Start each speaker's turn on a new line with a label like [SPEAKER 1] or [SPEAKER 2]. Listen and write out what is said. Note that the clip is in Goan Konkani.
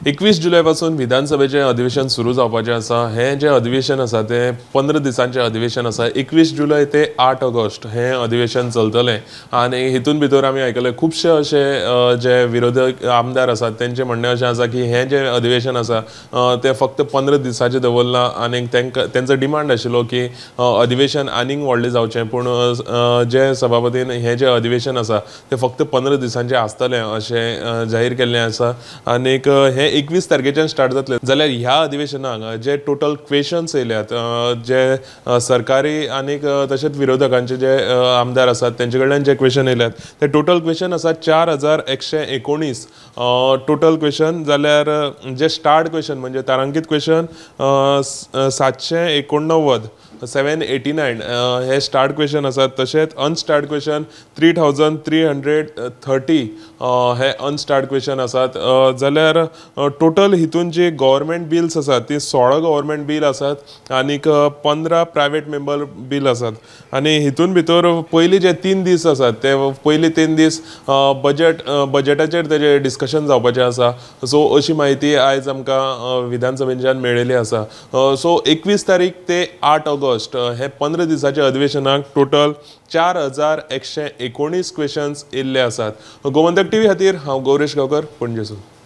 [SPEAKER 1] 21 जुलय पासून विधानसभेचें अधिवेशन सुरू जावपाचें आसा. हें जें अधिवेशन आसा तें 15 दिसांचें अधिवेशन आसा. 21 जुलय ते 8 ऑगस्ट हें अधिवेशन चलतलें आनी हितून भितर आमी आयकलें खुबशे अशे जे विरोधक आमदार आसात तेंचें म्हणणें अशें आसा की हें जें अधिवेशन आसा तें फक्त 15 दिसांचें दवरलां आनी तांकां तेंचो डिमांड आशिल्लो की अधिवेशन आनीक व्हडलें जावचें, पूण जे सभापतीन हें जें अधिवेशन आसा तें फक्त 15 दिसांचें आसतलें अशें जाहीर केल्लें आसा. आनीक हें 21 तारखेच्यान स्टार्ट जातलें. जाल्यार ह्या अधिवेशनाक जे टोटल क्वेशन्स येयल्यात जे सरकारी आनीक तशेंच विरोधकांचे जे आमदार आसात तेंचे कडल्यान जे क्वेशन येयल्यात ते टोटल क्वेशन आसा 4119 टोटल क्वेशन. जाल्यार जे स्टार्ट क्वेशन म्हणजे तारांकीत क्वेशन 789 789 हे स्टार्ट क्वेशन आसात. तशेंच अनस्टार्ट क्वेशन 3330 हे अनस्टार्ट क्वेशन आसात. जाल्यार टोटल हितून जी गव्हर्मेंट बिल्स आसात ती 16 गव्हर्मेंट बील आसात आनीक 15 प्रायवेट मेंबर बील आसात. आनी हितून भितर पयलीं जे 3 दीस आसात ते पयले 3 दीस बजेटाचेर तेजें डिस्कशन जावपाचें आसा. सो अशी म्हायती आयज आमकां विधानसभेच्यान मेळिल्ली आसा. सो 21 तारीख ते 8 ऑगस्ट हे 15 दिसाच्या अधिवेशनाक टोटल 4119 क्वेशन्स येयल्ले आसात. गोमंतक टीव्ही खातीर हांव गौरेश गांवकर, पणजेसून.